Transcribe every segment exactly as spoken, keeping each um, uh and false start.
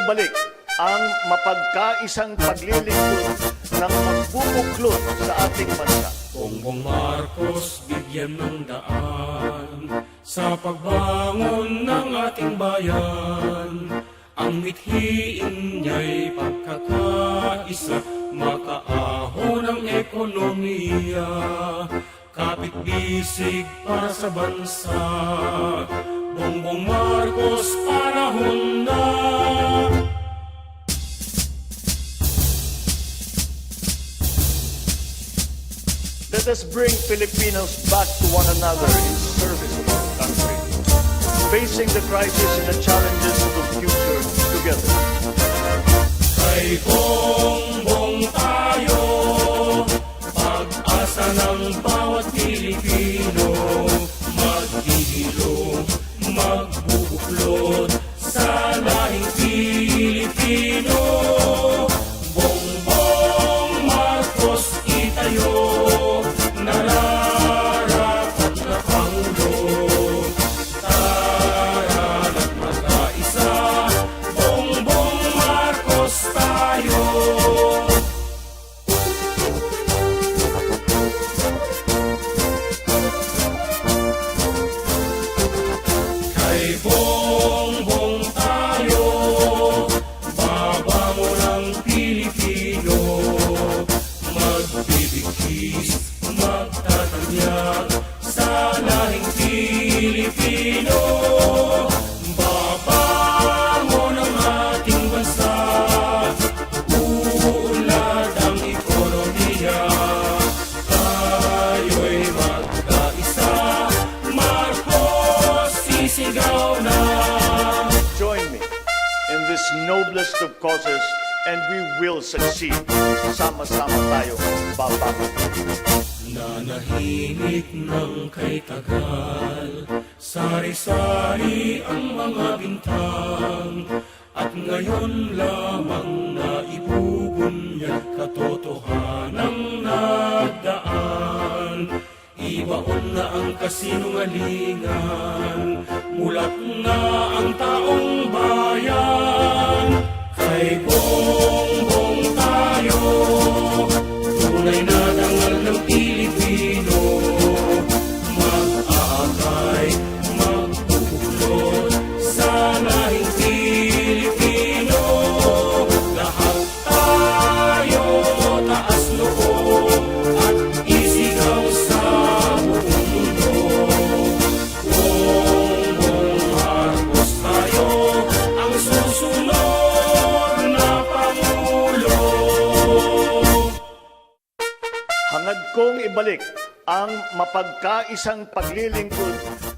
Balik ang mapagkaisang paglilingkod ng magbubuklod sa ating bansa. Bongbong Marcos, bigyan ng daan sa pagbangon ng ating bayan. Ang mithiin niya'y pagkakaisa, makaahon ang ekonomiya, kapit bisig para sa bansa. Bongbong Marcos, panahon na. Let us bring Filipinos back to one another in service of our country, facing the crisis and the challenges of the future together. Kay Bongbong tayo, pag-asa ng bawat Pilipino, maghihilom, magbubuklod sa lahing Pilipino. Bongbong Marcos itayo, nararapat na Pangulo. Tara na't magkaisa, Bongbong Marcos tayo. Kay Bongbong tayo, babangon ang Pilipino. Magbibigkis, magtatanyag sa lahing Pilipino. Babangon ang ating bansa, uunlad ang ekonomiya. Tayo'y magkaisa, Marcos sisigaw na. Join me in this noblest of causes, and we will succeed. Sama-sama tayo babangon. Nanahimik ng kay tagal, sari-sari ang mga bintang, at ngayon lamang naibubunyag katotohanang nagdaan. Ibaon na ang kasinungalingan, mulat na ang taong bayan. Kay Bongbong tayo, tunay na dangal ng Pilipino. Mag-aakay, magbubuklod sa lahing Pilipino. Lahat tayo taas loob at isigaw sa buong mundo. Bongbong Marcos tayo, ang susunod na Pangulo. Hangad kong ibalik ang mapagkaisang paglilingkod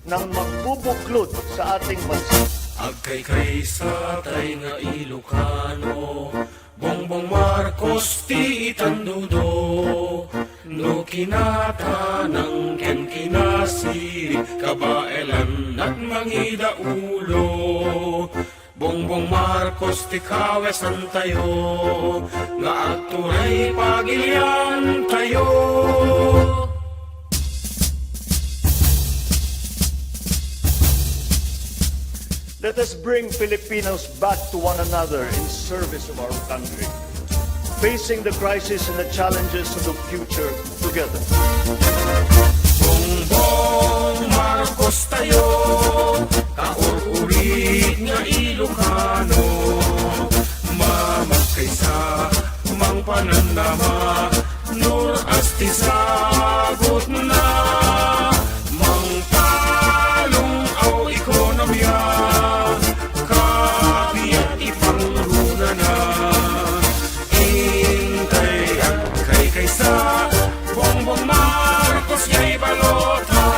ng magbubuklod sa ating bansa. Agkaykaisa tay nga Ilocano, Bongbong Marcos ti itandudo. No kinatanang ken kinasirig, kabaelan at mangidaulo. Bongbong Marcos ti kawesantayo, nga agturay pagiliantayo. Let us bring Filipinos back to one another in service of our country, facing the crisis and the challenges of the future together. Bongbong Marcos tayo, kaur-urit nga Ilocano, mamagkaysa, mangpanamnama, Nur-as ti sagut na, mangpalung-aw ekonomia, kabiat ipangruna na. Intay agkaykaisa, Bongbong Marcos jay balota.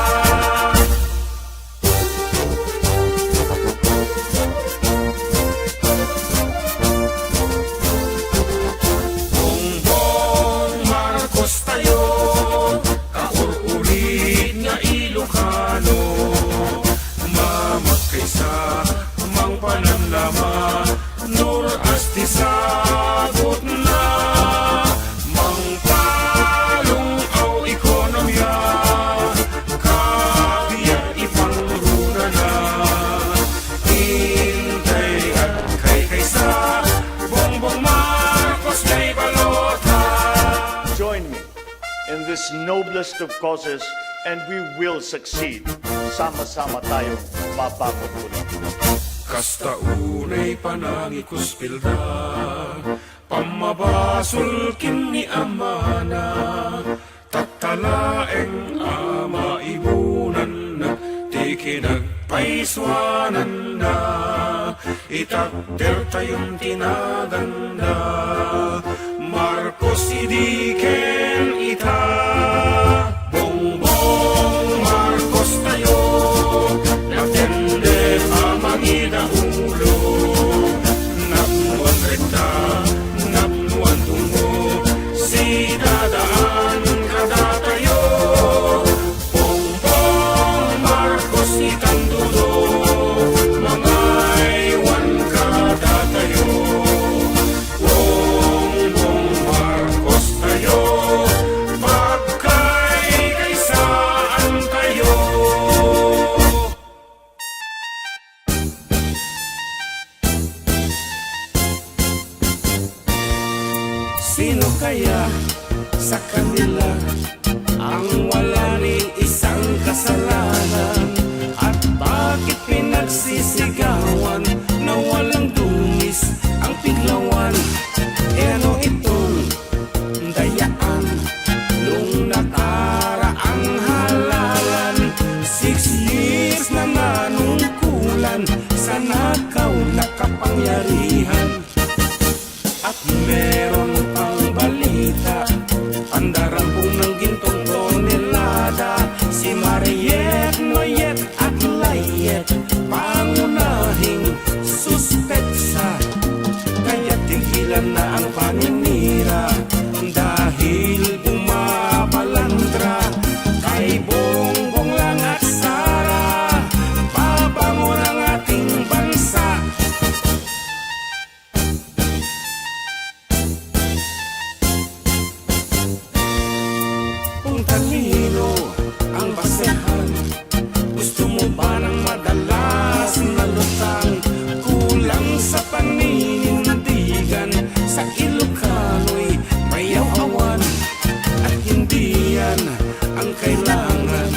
Bongbong Marcos tayo, kaur-urit nga Ilocano, mamagkaysa, mangpanamnama, Nur-as ti sagut na, mangpalung-aw ekonomia, kabiat ipangruna na. Intay agkaykaisa, in this noblest of causes, and we will succeed. Sama-sama tayong mabangon muli. Kasta unay panangikuspilda, pammabasol ken ni amana, tatta laeng a maibunanna ti kinagpaysuananna. Itakdertayon ti naganna, Marcos idi ken ita. Bongbong Marcos tayo, natendek a mangidaulo. Napnuan retta, napnuan tungo, sidadaan kadatayo. Bongbong Marcos itan dudo, mangaywan kadatayo. Bongbong Marcos tayo, pagkaykaysaan tayo. Sino kaya sa kanila ang wala ni isang kasalanan? At bakit pinagsisigawan na walang dungis ang piglawan? E ano itong dayaan nung nakaraang halalan? Six years na nanungkulan sa nakaw na kapangyarihan. At meron pang balita, pandarampong ng gintong tonelada, si Mariette Noyette at Layet, pangunahing suspetsa. Kaya tigilan na ang paninira dahil bumabalandra kay Bongbong lang at Sara, babangon ang ating bansa. Kung talino ang basehan, gusto mo ba ng madalas na lutang? Kulang sa paninindigan, sa Ilocano'y mayaw-awan. At hindi yan ang kailangan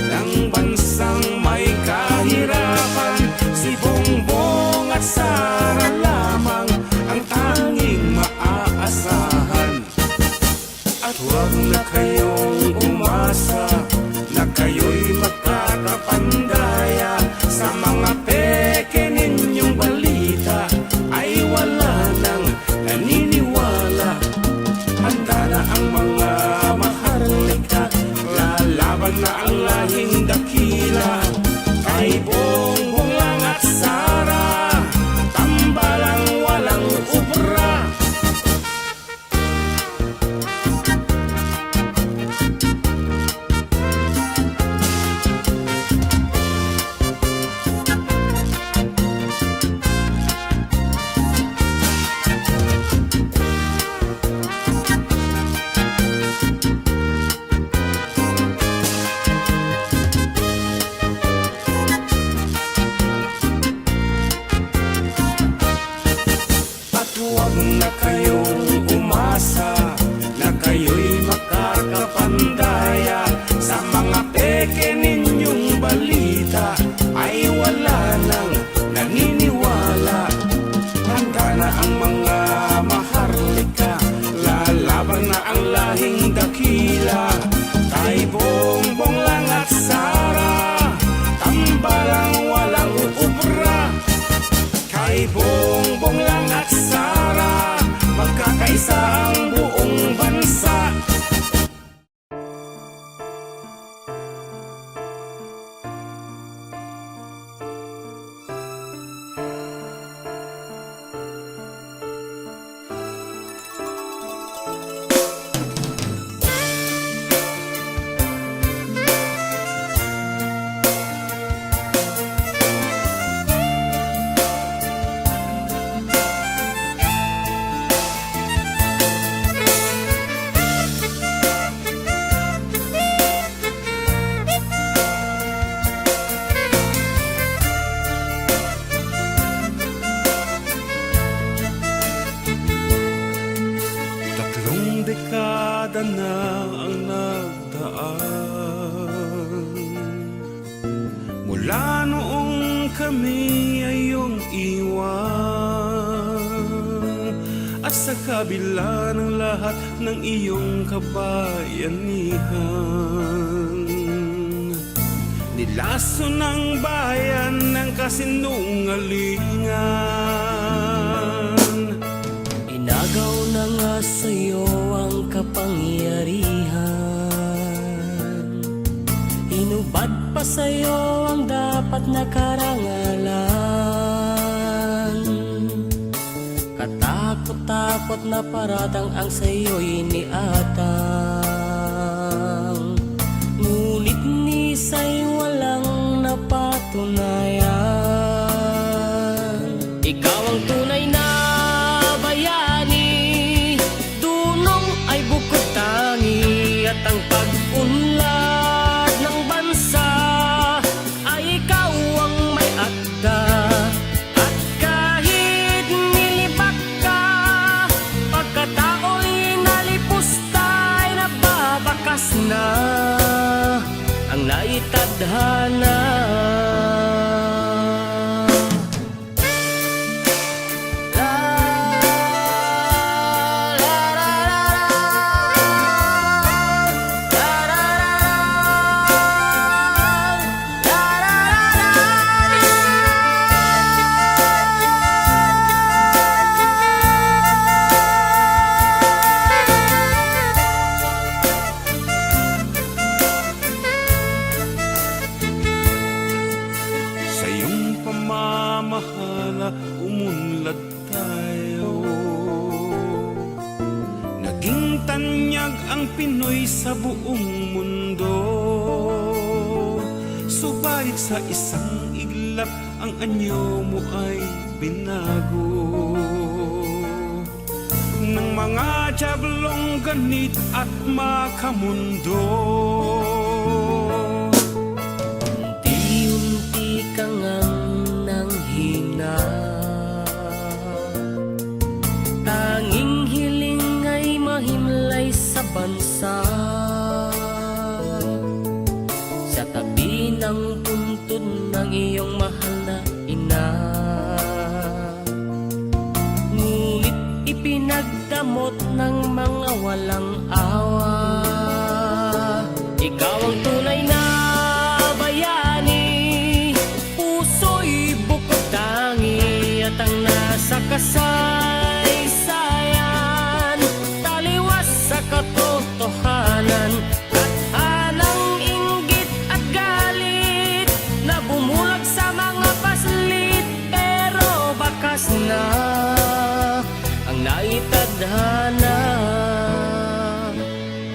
ng bansang may kahirapan. Si Bongbong at Sara lamang ang tanging maaasahan. At huwag na kayong umasa na kayo'y magkakapandaya. Sa mga peke ninyong balita ay wala nang naniniwala. Handa na ang mga maharlika, lalaban na ang lahing dakila. Kay Bongbong lang at Sara, tambalang walang ubra. At huwag na kayong umasa na kayo'y makakapandaya. Sa mga peke ninyong balita ay wala nang naniniwala. Handa na ang mga maharlika, lalaban na ang lahing dakila. Kay Bongbong lang at Sara, tambalang walang uubra. Kay Bongbong lang at Sara, magkakaisa ang buong bansa. ang nagdaan. Mula noong kami ay iyong iwan, at sa kabila ng lahat ng iyong kabayanihan, nilaso ng bayan ng kasinungalingan. Inagaw na nga sa'yo ang kapangyarihan. Inubad pa sa'yo ang dapat na karangalan. Katakot-takot na paratang ang sa'yo'y iniatang. Ngunit ni say walang napatunayan. Ikaw ang tunay na bayani, dunong ay bukod tangi, at ang pag-unlad ng bansa ay ikaw ang may atda. At kahit nilibak ka, pagkatao'y nalipos ta'y nababakas na ang naitadhana. Sa iyong pamamahala, umunlad tayo. Naging tanyag ang Pinoy sa buong mundo. Subalit sa isang iglap, ang anyo mo ay binago. Ng mga diablong ganit at makamundo. Unti-unti ka ngang nanghina. Tanging hiling ay mahimlay sa bansa. Sa tabi ng puntod ng iyong mahal na ina. Ngunit ipinagdamot ng mga walang awa. Ikaw ang tunay na bayani, puso'y bukod tangi, at ang nasa kasaysayan, taliwas sa katotohanan. At anang inggit at galit na bumulag sa mga paslit, pero bakas na ang naitadhana.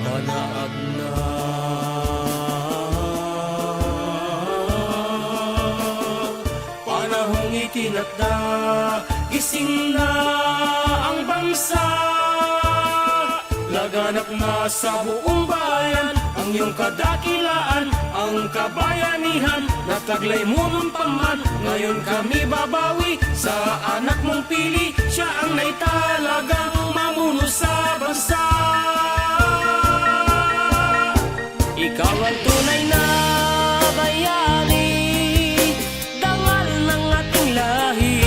Panaag na. Panahong itinakda, gising na ang bansa. Laganap na sa buong bayan ang iyong kadakilaan, ang kabayanihan na taglay mo noon pa man. Ngayon kami babawi sa anak mong pili, siya ang naitalagang mamuno sa bansa. Ikaw ang tunay na bayani, dangal ng ating lahi,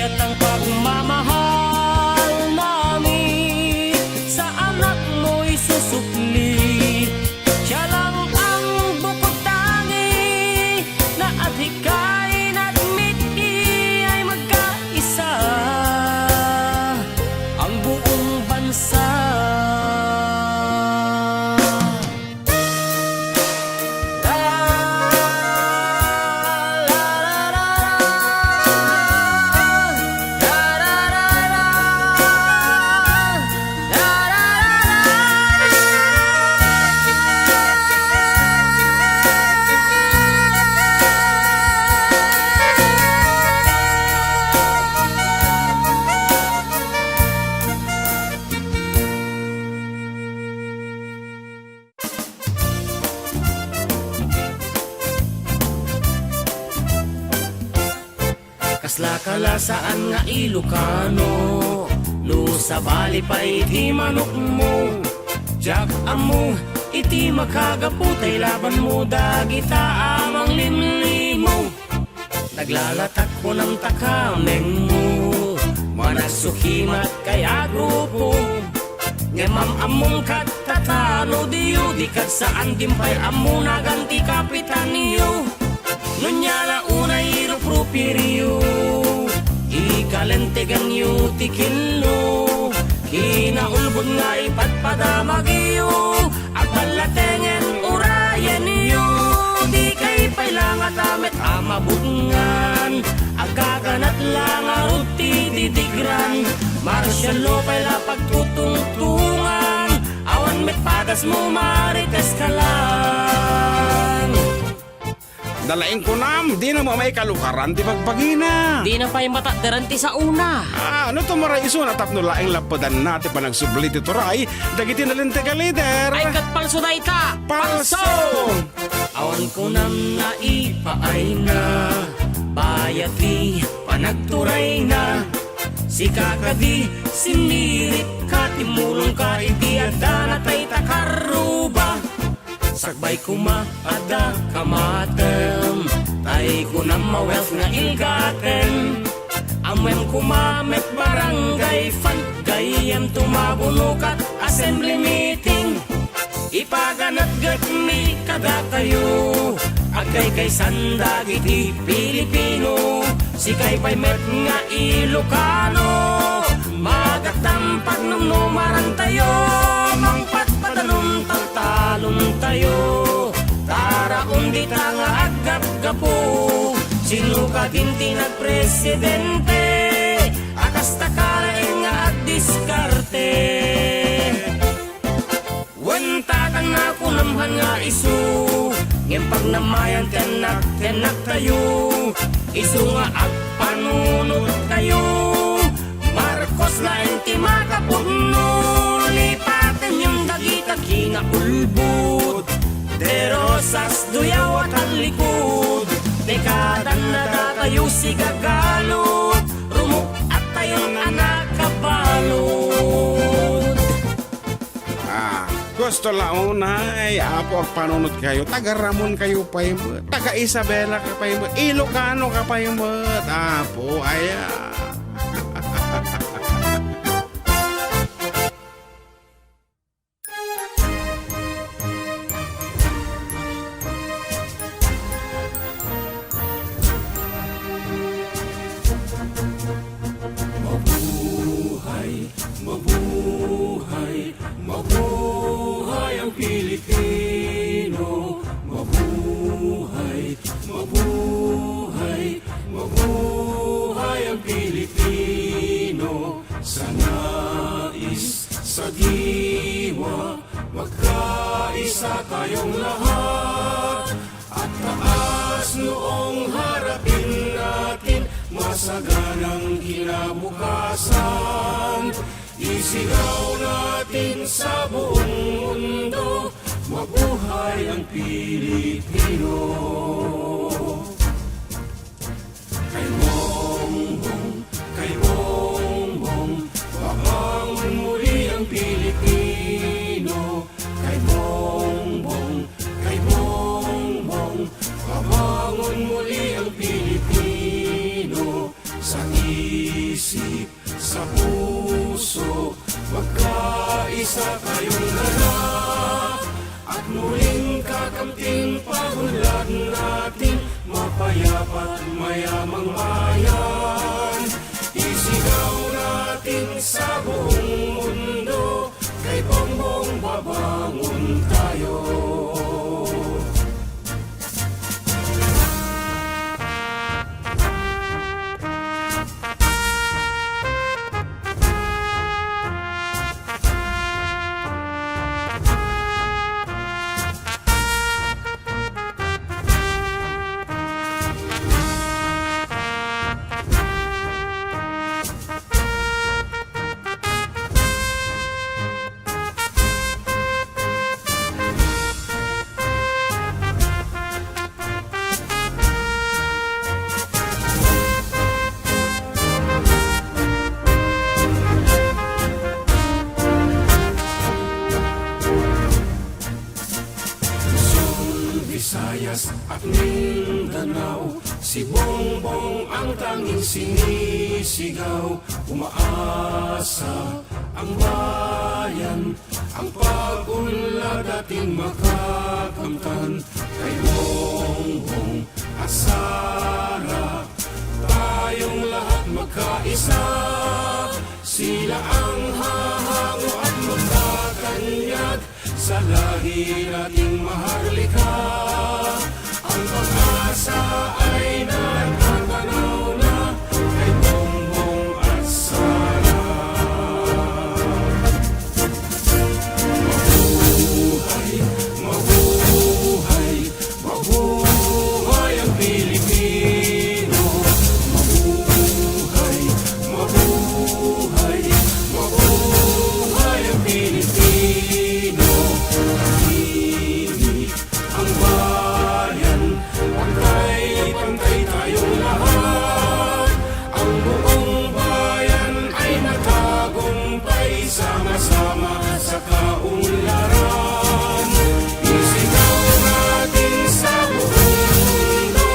at ang pagmamahal namin sa anak mo'y susukli. Siya lang ang bukod tangi na at hikay na at miti ay magkaisa ang buong bansa. Kasla ka la saan nga Ilocano, no sabali pay ti manokmo. Diak ammo iti makagapu tay labanmo dagita a manglimlimo. Naglalatak kunam ta kamengmo, managsukimat kay a grupo. Ngem am-ammom kad tatano diyo, di kad saan dimpay ammo nagan ti kapitanyo. Nunya la unay ruprupirio, ikalenteganyo ti kinno, kinaulbod nga ipadpadamagyo, agballatengen urayenyo, di kay pay la nga tamet a mabutngan, agkakanat la ngarud ti didigran, martial law pay la pagtutungtungan, awan met pagasmo, marites ka lang. Nalaing kunam, dina mo amay kalukaran ti bagbagina. Dina pay matakderan ti saona. Ah, no tumaray isuna tapno laing lappedanna ti panagsubli ti turay dagiti nalinteg a leader. Ay, ket palso dayta. Palso! Awan kunam naipaayna, bayat ti panagturayna. Sika kadi, siniripka, timmulongka iti addana tay takarruba. Sakbay koma, adda kamatem, tay kunam a wealth nga ill-gotten. Ammoem koma met barangay fund, gayyem tumabuno kat assembly meeting. Ipaganetgetmi kadakayo, agkaykaysan dagiti Pilipino. Sikay pay met nga Ilocano, magakdam pagnumnumarantayo, mangpadpadanon taltalontayo. Taraon dita nga aggapgapu, sino kadin ti nagpresidente a kasta ka laeng nga agdiskarte? Wen, tatanna, kunam han nga isu, ngem pagnamayan ti annak ti annaktayo, isu nga agpanunot kayo. Marcos laeng ti makapudno, lipatenyon dagita kinaulbod. De Rosas, Duyaw a tallikod, dekadanna datayo sigagalod, rumuk-attayon a nakabalod. Ah, gusto la unay, Apo, agpanunot kayo. Taga Ramon kayo pay met. Taga Isabela ka pay met. Ilocano ka pay met, Apo. Aya. Mabuhay, mabuhay, mabuhay ang Pilipino. Mabuhay, mabuhay, mabuhay ang Pilipino. Sa nais, sa diwa, magkaisa tayong lahat. At taas noong harapin natin masaganang kinabukasan. Isigaw natin sa buong mundo, mabuhay ang Pilipino. Kay Bongbong, kay Bongbong, babangon muli ang Pilipino. Kay Bongbong, kay Bongbong, babangon muli ang Pilipino. Sa isip, sa puso, magkaisa tayong lahat. At muling kakamting pag-unlad natin, mapayapa't mayamang bayan. Isigaw natin sa buong mundo, kay Bongbong babangon tayo. Visayas at Mindanao, si Bongbong ang tanging sinisigaw. Umaasa ang bayan, ang pag-unlad ating makakamtan. Kay Bongbong at Sara, tayong lahat magkaisa. Sila ang hahango at magkakanyag sa lahi nating maharlika. Ang pag-asa ay nagtatanaw na kay Bongbong at Sara. Mabuhay, mabuhay, mabuhay ang Pilipino. Mabuhay, mabuhay, mabuhay ang Pilipino. Tahimik ang bayan, pantay-pantay tayong lahat. Ang buong bayan ay matagumpay, sama-sama sa kaunlaran. Isigaw natin sa buong mundo,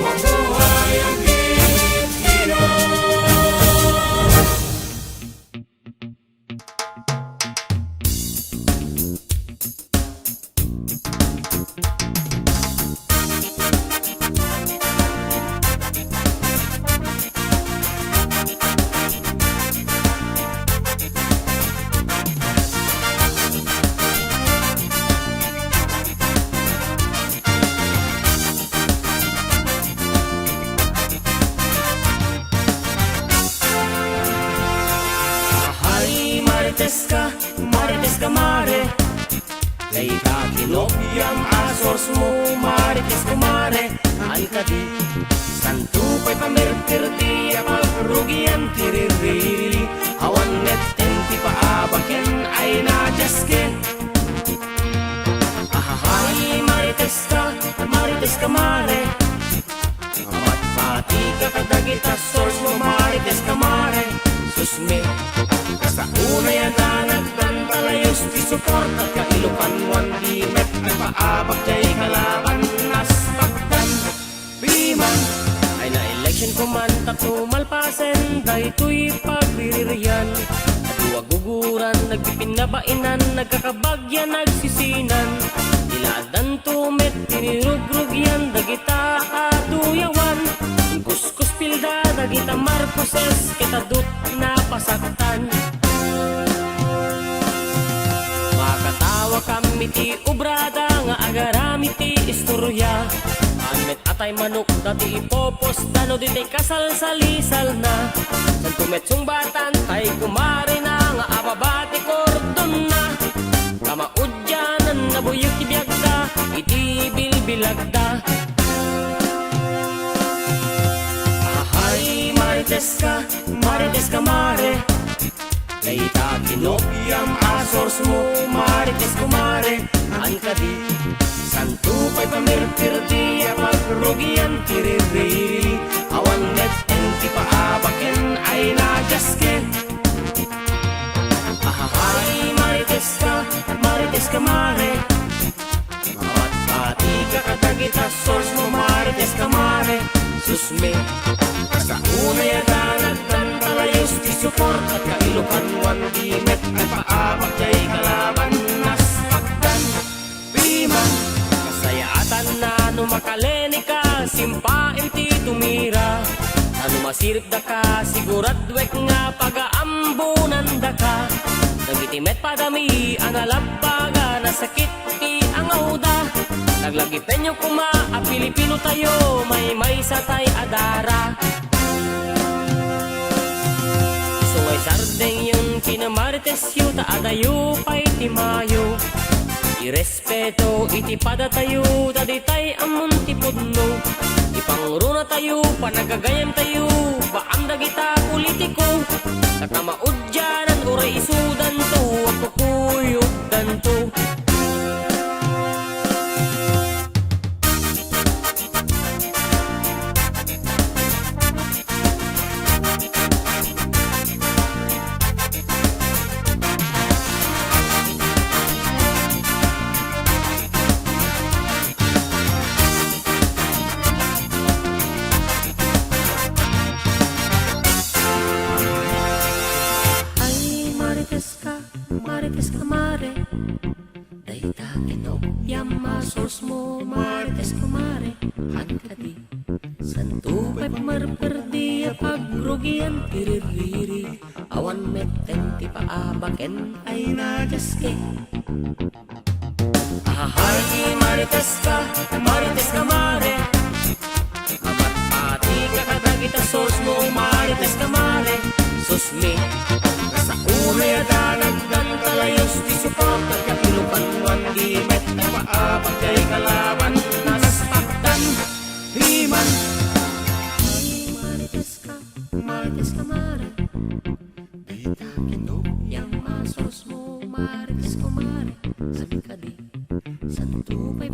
mabuhay ang Pilipino! Ahay, Marites ka, Marites ka, mare. Dayta kinopiam a source mo, Marites, kumare. Haan kadi, santo pay pamirpir ti apagrugian ti ririli. Awan metten ti paabaken ay nadiaske. Ahahay, Marites ka, Marites ka, mare. Amatmatika kadagita source mo, Marites ka, mare. Sus me, kasta unay a danagdan ta layus ti suporta ka Ilocan One, di met agpaabak jay kalaban, nasaktan. Piman, ay na-election ko man, tapno malpasen daytoy pagriririan. Adu a guguran, nagpipinabainan, nagkakabagyan, nagsisinan. Ilaaddanto met ti nirugrugian dagita a tuyawan. Inkuskuspilda dagita Marcoses ket adut napasaktan. Makatawakam iti obrada nga agaram iti istoria. Haan met a tay manok dati ipopos da no ditay kasalsalisalna. Santo met sungbatan tay kumarina nga ababa ti kordonna. Kamaudianan, nabuyok ti biagda iti bilbilagda. Ahay, Marites ka, Marites ka, mare. Dayta kinopiam a source mo, Marites, kumare. Haan kadi, santo pay pamirpir ti apagrugian ti ririli. Awan metten ti paabaken ay nadiaske. Ahahay, Marites ka, Marites ka, mare. Mamatmatika kadagita source mo, Marites ka, mare. Sus me, kasta unay a danagdan ta layus ti suporta ka Ilocan One, di met agpaabak jay kalaban, nasaktan. Piman, kasayaatan na no makalenika, simpaem ti tumira. Ta no masiripdaka, siguraduek nga pagaambonandaka. Dagiti met padami a nalabbaga, nasakit ti angawda. Laglagipenyo koma a Pilipinotayo, maymaysa tay a dara. Isu nga isardengyon ti Marites yo ta adayo pay ti mayo. Irespeto iti padatayo ta ditay ammon ti pudno. Ipangrunatayo, panagagayamtayo, baam dagita politiko. Ta kamaudianan uray isudanto, agkukuyogdanto. Yam a source mo, Marites, kumare, han kadi. Santo pay pumarperdi a pagrugian ti ririri. Awan metten ti paaba ken ay nadiaske. Ahay, Marites ka, Marites ka, mare. Mamat-ati ka kadagita source mo, Marites ka, mare. Sus mi, nasa uray a danagdan talayos ti suporta, kapilukan wan di met a paabak jay kalaban, nasaktan. Riman. Ay, Marites ka, Marites ka, mare. Dayta kinok. Yam a source mo, Marites, kumare. Saan kadi? Santo pay